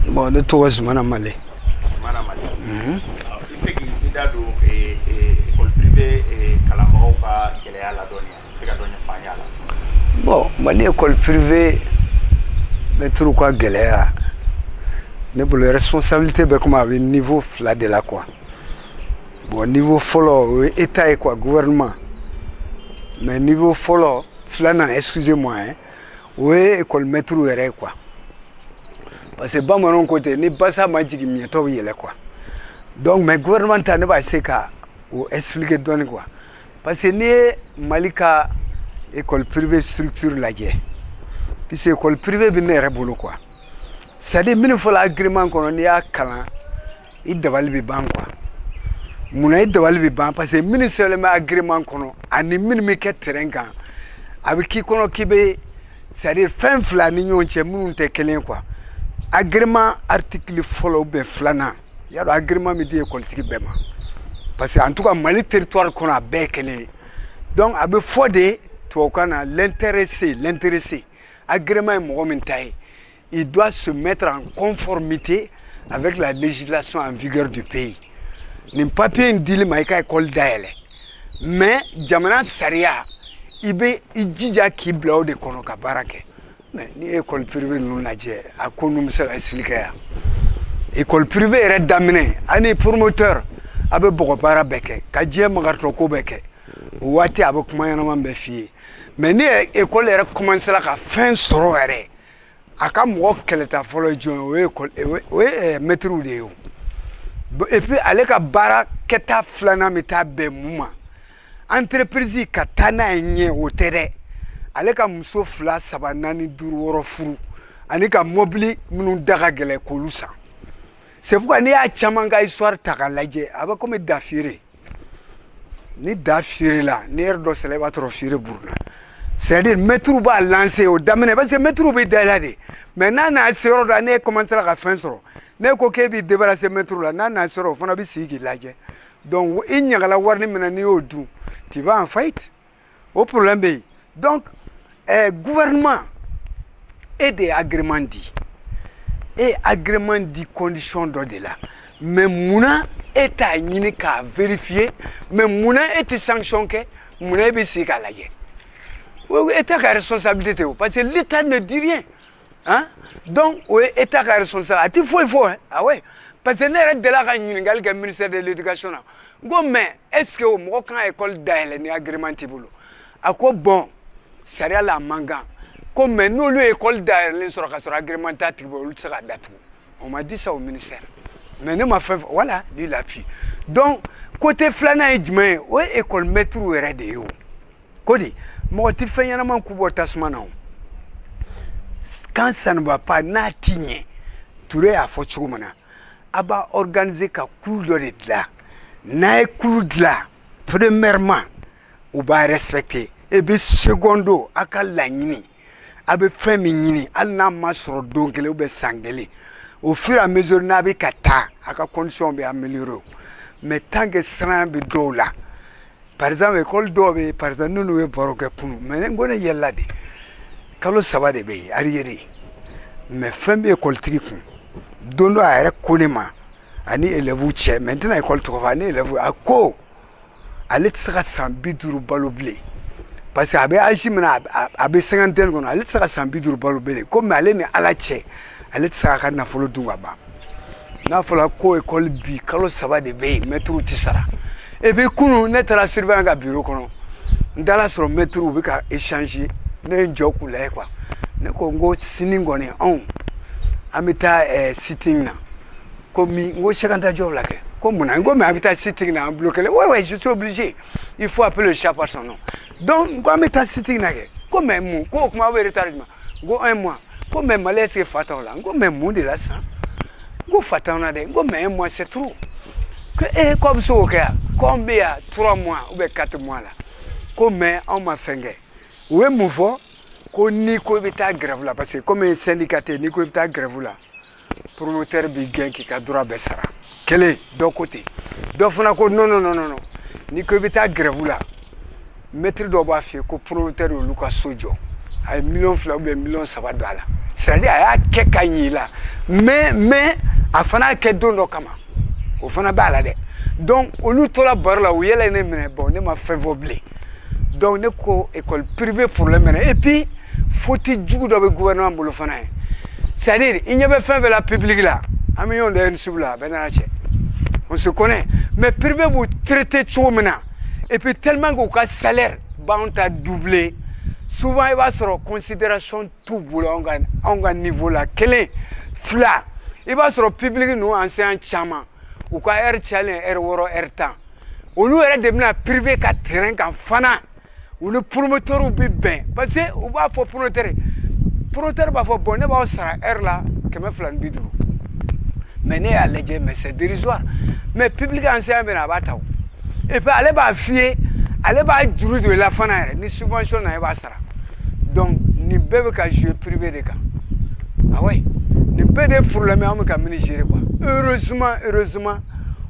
Bon, ne tɔgɔ Zumana Male. Zumana Male. I bɛ se k'i da don école privée kalanbagaw ka gɛlɛya la dɔɔni, i bɛ se ka dɔ ɲɛfɔ an ye a la? Bon, Mali école privée maître ka gɛlɛya, ne bolo responsabilité bɛ komi a bɛ niveau fila de la quoi. Bon, niveau fɔlɔ, o ye état ye quoi, gouvernement. Mais niveau fɔlɔ, filanan, excusez-moi hein, o ye école maître yɛrɛ ye quoi, parce que bamananw ko ten, ni basa ma jigin, miɲɛtɔ bɛ yɛlɛ quoi. Donc, mais gouvernement ta, ne b'a essayer ka o expliquer dɔɔni quoi, parce que n'i ye Mali ka école privée structure lajɛ, puisque école privée bɛ ne yɛrɛ bolo quoi, c'est à dire minnu fɔla agrément kɔnɔ, n'i y'a kalan, i dabali bɛ ban quoi. Munna i dabali bɛ ban? Parce que minnu sɛbɛnlen bɛ agrément kɔnɔ ani minnu bɛ kɛ terrain kan, a bɛ k'i kɔnɔ k'i bɛ, c'est à dire fɛn fila ni ɲɔgɔn cɛ minnu tɛ kelen quoi. Agrément article fɔlɔ ou bien filanan, i y'a dɔn agrément bɛ di école tigi bɛɛ ma, parce que en tout cas Mali territoire kɔnɔ, a bɛɛ ye kelen ye. Donc a bɛ fɔ de tubabukan na, l'intéressé, agrément ye mɔgɔ min ta ye, il doit se mettre en conformité avec la législation en vigueur du pays. Nin papier in dili ma i ka école dayɛlɛ, mais jamana sariya, i bɛ i jija k'i bila o de kɔnɔ ka baara kɛ. Mais n'i ye école privée ninnu lajɛ, a ko ninnu bɛ se ka expliquer yan. École privée yɛrɛ daminɛ ani promoteur, a bɛ bɔgɔ baara bɛɛ kɛ, ka diɲɛ makaritɔ ko bɛɛ kɛ, o waati a bɛ kuma ɲɛnama bɛɛ f'i ye. Mais ni école yɛrɛ commencé la ka fɛn sɔrɔ yɛrɛ, a ka mɔgɔ kɛlɛta fɔlɔ ye jɔn ye? O ye école, o ye maître de ye o. Et puis ale ka baara kɛta filanan bɛ taa bɛn mun ma? Entreprise ka taa n'a ye ɲɛ, o tɛ dɛ. Ale ka muso fila, saba, naani, duuru, wɔɔrɔ furu ani ka mobili minnu da ka gɛlɛn, k'olu san. C'est pourquoi n'i y'a caman ka histoire ta k'a lajɛ, a bɛ komi da feere. Ni da feere la, ni heure dɔ sera, i b'a sɔrɔ feere buruna. C'est à dire maître b'a lancer o daminɛ, parce que maître bɛ da i la de. Mais n'a nana se yɔrɔ dɔ la, n'e commencé ka fɛn sɔrɔ, n'e ko k'e b'i débarrasser maître la, n'a nana se yɔrɔ, o fana bɛ sigi k'i lajɛ. Donc i ɲagala warini min na, n'i y'o dun, tu vas en faillite. O problème bɛ yen. Donc gouvernement, e de ye agrément di, e ye agrément di condition dɔ de la. Mais munna e t'a ɲini k'a vérifier? Mais munna e tɛ sanction kɛ? Munna e bɛ sigi k'a lajɛ? État ka responsabilité tɛ o, parce que l'État ne dit rien hein. Donc o ye État ka responsabilité, a ti foyi fɔ hein. Ah ouais, parce que ne yɛrɛ delila ka ɲininkali kɛ ministère de l'Éducation na, n ko mais est ce que o mɔgɔ kan ka école dayɛlɛ ni agrément t'i bolo? A ko bon, sariya la a man kan ko, mais n'olu ye école dayɛlɛlen sɔrɔ ka sɔrɔ agrément t'a tigi bolo, olu tɛ se k'a datugu. On m'a dit ça au ministère, mais ne ma fɛn fɔ. Voilà, lui l'a fait. Donc côté filanan ye jumɛn ye? O ye école maître yɛrɛ de ye. O ko di, mɔgɔ tɛ fɛn ɲɛnama ku bɔ tasuma na. O quand ça ne va pas, n'a ti ɲɛ, Ture y'a fɔ cogo min na, a b'a organiser ka kulu dɔ de dilan. N'a ye kulu dilan, premièrement u b'a respecter, et puis secondo, a ka laɲini, a bɛ fɛn min ɲini, hali n'a ma sɔrɔ don kelen ou bien san kelen, au fur et à mesure n'a bɛ ka taa, a ka condition bɛ améliorer. Mais tant que siran bɛ dɔw la, par exemple école dɔw bɛ yen, par exemple n'olu ye baro kɛ kunun, mais n ko ne yɛlɛla de, kalo 3 de bɛ yen arriéré, mais fɛn bɛ école tigi kun. Don dɔ a yɛrɛ ko ne ma, ani élèves cɛ, mais n tɛna école tɔgɔ fɔ, ani élèves, a ko ale tɛ se ka san 50 balo bilen, parce que a bɛ âge min na, a bɛ cinquantaine kɔnɔ, ale tɛ se ka san 50 balo bilen. Ko mais ale ni Ala cɛ, ale tɛ se k'a ka nafolo dun ka ban. N'a fɔra ko école bi kalo 3 de bɛ yen, maître tɛ sara. Et puis kunun ne taara surveillant ka bureau kɔnɔ, n taara sɔrɔ maître bɛ ka échanger. Ne ye n jɔ k'u lajɛ quoi. Ne ko n ko sini kɔni, anw an bɛ taa sitting na. Ko min, n ko Cheikh Anta Diop la kɛ. Ko munna? N ko mais an bɛ taa sitting na, an bloqué. Ouais, je suis obligé, il faut appeler le chat par son nom. Donc n ko an bɛ taa sitting na kɛ. Ko mais mun? Ko o kuma aw bɛ retard jumɛn? N ko un mois. Ko mais Mali, est ce que fa t'aw la? N ko mais mun de la sisan? N ko fa t'anw na dɛ. N ko mais un mois, c'est trop. Ko ee, ko a bɛ se k'o kɛ yan? Ko anw bɛ yan 3 mois ou bien 4 mois la. Ko mais anw ma fɛn kɛ. U ye mun fɔ? Ko n'i ko i bɛ taa grève la, parce que comme syndicat tɛ yen, n'i ko i bɛ taa grève la, promoteur b'i gɛn k'i ka droit bɛɛ sara. Kelen dɔ ko ten, dɔ fana ko non, non, non, non, n'i ko i bɛ taa grève la, maître dɔw b'a f'i ye ko promoteur y'olu ka so jɔ, a ye miliyɔn 2 ou bien miliyɔn 3 don a la. C'est à dire C'est à dire a y'a kɛ ka ɲɛ i la, mais a fana y'a kɛ don dɔ kama, o fana b'a la dɛ. Donc olu tora baro la, u yɛlɛ ne minɛ. Bon, ne ma fɛn fɔ bilen. Donc ne ko école privée problème minɛ. Et puis faute jugu dɔ bɛ gouvernement bolo fana ye, c'est à dire i ɲɛ bɛ fɛn fɛn la public la, an bɛ ɲɔgɔn dɔn sugu la, a bɛɛ n'a cɛ, on se connaît. Mais privé b'u traité cogo min na, et puis tellement k'u ka salaire b'anw ta doubler souvent, i b'a sɔrɔ considération t'u bolo anw ka niveau la. Kelen, fila, i b'a sɔrɔ public ninnu enseignant caman, u ka heure cayalen heure 6, heure 10, olu yɛrɛ de bɛna privé ka terrain kan fana. U ni promoteur bi bɛn, parce que u b'a fɔ promoteur, promoteur b'a fɔ: bon, ne b'aw sara heure la 250. Mais ne y'a lajɛ, mais c'est dérisoire. Mais public enseignant bɛ na, a b'a ta o. Et puis ale b'a f'i ye, ale b'a juru don i la fana yɛrɛ, ni subvention na, e b'a sara. Donc nin bɛɛ bɛ ka jouer privé de kan. Ah ouais, nin bɛɛ de ye problème ye anw bɛ ka min gérer, quoi. Heureusement, heureusement,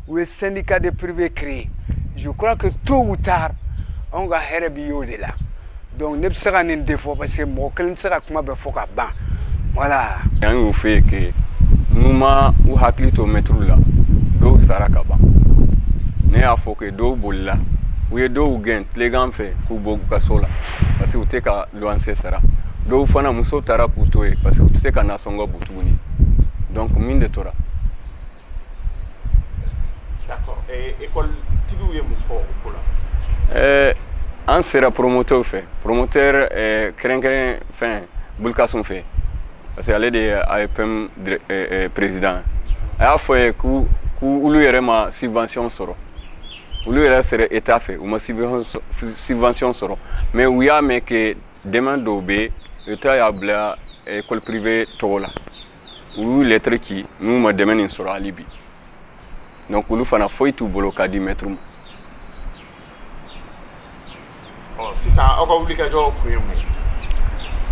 u ye syndicat de privé créé. Je crois que tôt ou tard, anw ka hɛrɛ bi y'o de la. Donc ne bɛ se ka nin de fɔ, parce que mɔgɔ kelen tɛ se ka kuma bɛɛ fɔ ka ban, voilà. An y'o fɛ yen ke n'u ma u hakili to mɛtiriw la, dɔw sara ka ban. Ne y'a fɔ ke dɔw bolila, u ye dɔw gɛn tilegan fɛ k'u bɔ u ka so la, parce que u tɛ ka luwanse sara. Dɔw fana muso taara k'u to yen, parce que u tɛ se ka nasɔngɔ bɔ tuguni. Donc min de tora. D'accord. École tigiw ye mun fɔ o ko la? An sera promoteur fɛ, promoteur kɛrɛnkɛrɛn fɛn Bulkasun fɛ, parce que ale de ye AEPM président. A y'a fɔ ye k'u olu yɛrɛ ma subvention sɔrɔ, olu yɛrɛ sera état fɛ, u ma subvention sɔrɔ. Mais u y'a mɛn ke dɛmɛ dɔw bɛ état y'a bila école privée tɔgɔ la, u y'u lettre ci, n'u ma dɛmɛ nin sɔrɔ hali bi. Donc olu fana foyi t'u bolo k'a di maître ma. Ɔ, sisan aw ka wulikajɔ kun ye mun ye?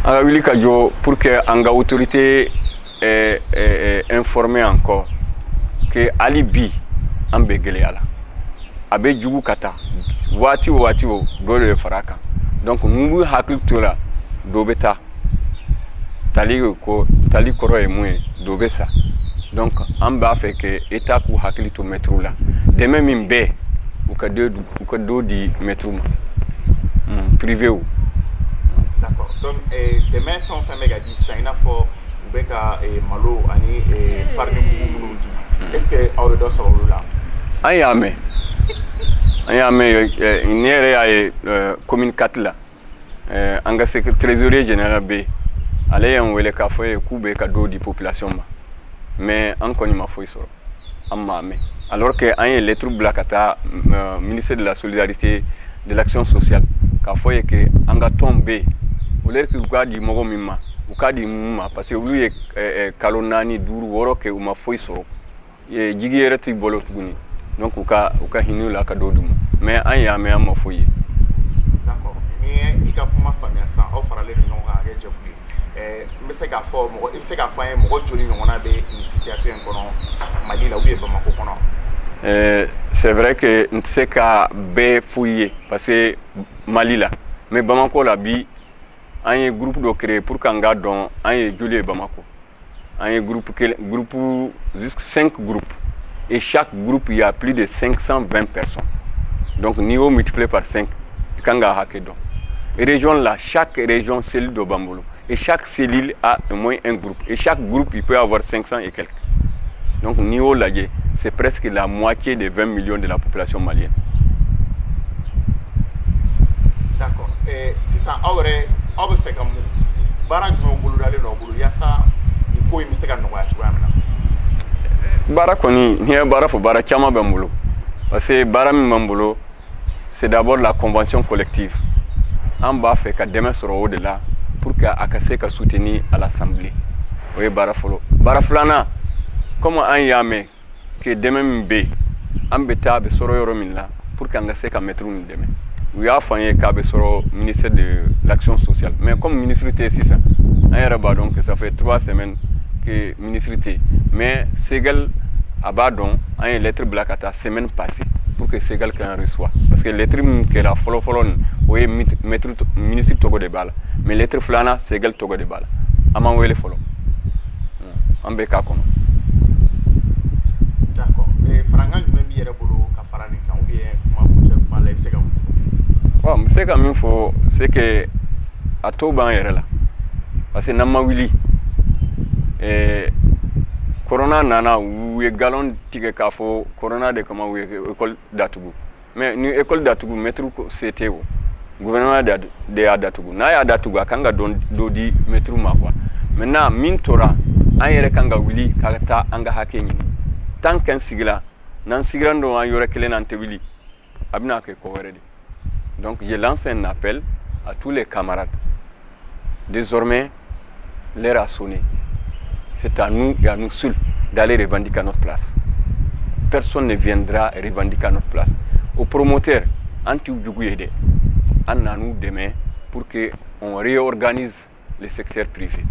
An ka wuli ka jɔ pour que an ka autorité informer encore que hali bi an bɛ gɛlɛya la, a bɛ jugu ka taa waati o waati, o dɔ de bɛ fara a kan. Donc n'u b'u hakili to la, dɔ bɛ taa tali ko tali kɔrɔ ye mun ye, dɔ bɛ sa. Donc an b'a fɛ que état k'u hakili to mɛtiriw la, dɛmɛ min bɛ u ka dɔ di mɛtiriw ma, privé w. D'accord. Donc dɛmɛ fɛn o fɛn bɛ ka di sisan, i n'a fɔ u bɛ ka malo ani farini mugu minnu di, est ce que aw ye dɔ sɔrɔ olu la? An y'a mɛn, an y'a mɛn. Ne yɛrɛ y'a ye commune 4 la, an ka trésorier général bɛ yen, ale y'an wele k'a fɔ ye k'u bɛ ka dɔw di population ma. Mais an kɔni ma foyi sɔrɔ, an m'a mɛn, alors que an ye lettre bila ka taa ministère de la Solidarité, de l'Action sociale, k'a fɔ ye que an ka tɔn bɛ yen, au lieu que u k'a di mɔgɔ min ma, u k'a di mun ma, parce que olu ye kalo 4, 5, 6 kɛ, u ma foyi sɔrɔ, jigi yɛrɛ t'u bolo tuguni. Donc u ka hinɛ u la ka dɔ d'u ma. Mais an y'a mɛn, an ma foyi ye. D'accord. Ni ye i ka kuma faamuya sisan, aw faralen don ɲɔgɔn kan ka kɛ jɛkulu ye. N bɛ se k'a fɔ mɔgɔ, i bɛ se k'a fɔ an ye mɔgɔ joli ɲɔgɔnna bɛ nin situation in kɔnɔ Mali la ou bien Bamakɔ kɔnɔ? C'est vrai que n tɛ se ka bɛɛ f'u ye, parce que Mali la, mais Bamako la bi, an ye groupe dɔ créé pour qu'an ka dɔn an ye joli ye Bamako. An ye groupe kelen, groupe jusqu'à 5 groupes, et chaque groupe, il y a plus de 520 personnes. Donc n'i y'o multiplier par 5, i kan k'a hakɛ dɔn. Région la, chaque région, cellule dɔ b'an bolo, et chaque cellule a au moins un groupe, et chaque groupe, il peut avoir 500 et quelques. Donc n'i y'o lajɛ, c'est presque la moitié des 20 millions de la population malienne. D'accord. Sisan aw yɛrɛ, aw bɛ fɛ ka mun baara jumɛn bolodalen don aw bolo yaasa nin ko in bɛ se ka nɔgɔya cogoya min na? Baara kɔni, n'i ye baara fɔ, baara caman bɛ n bolo, parce que baara min b'an bolo, c'est d'abord la convention collective. An b'a fɛ ka dɛmɛ sɔrɔ o de la pour que a ka se ka soutenir à l'Assemblée. O ye baara fɔlɔ. Baara filanan, comme an y'a mɛn que dɛmɛ min bɛ yen, an bɛ taa, a bɛ sɔrɔ yɔrɔ min la pour que an ka se ka mɛtiriw nin dɛmɛ, u y'a fɔ an ye k'a bɛ sɔrɔ ministère de l'Action sociale. Mais comme ministre tɛ sisan, an yɛrɛ b'a dɔn que ça fait 3 semaines que ministre tɛ yen. Mais Segal a b'a dɔn, an ye lettre bila ka taa semaine passée pour que Segal k'an reçoit, parce que lettre min kɛra fɔlɔ fɔlɔ nin, o ye maître ministre tɔgɔ de b'a la, mais lettre filanan, Segal tɔgɔ de b'a la. An m'an wele fɔlɔ. An bɛ k'a kɔnɔ. D'accord. Farankan jumɛn b'i yɛrɛ bolo ka fara nin kan, ou bien kuma kuncɛ kuma la, i bɛ se ka mun fɔ? Bon, n bɛ se ka min fɔ, c'est que a to b'an yɛrɛ la, parce que n'an ma wuli, corona nana, u ye galon tigɛ k'a fɔ corona de kama u ye école datugu. Mais ni école datugu, maître se tɛ o, gouvernement de y'a datugu. N'a y'a datugu, a kan ka dɔ di maître ma quoi. Maintenant, min tora, an yɛrɛ kan ka wuli ka taa an ka hakɛ ɲini. Tant qu'an sigila, n'an sigira dɔn an yɔrɔ kelen na, an tɛ wuli, a bɛna kɛ ko wɛrɛ de. Donc je lance un appel à tous les camarades: désormais, l'heure a sonné. C'est à nous et à nous seuls d'aller revendiquer à notre place. Personne ne viendra revendiquer à notre place. Aux promoteurs, an t'u jugu ye dɛ, an nan'u dɛmɛ pour que on réorganise le secteur privé.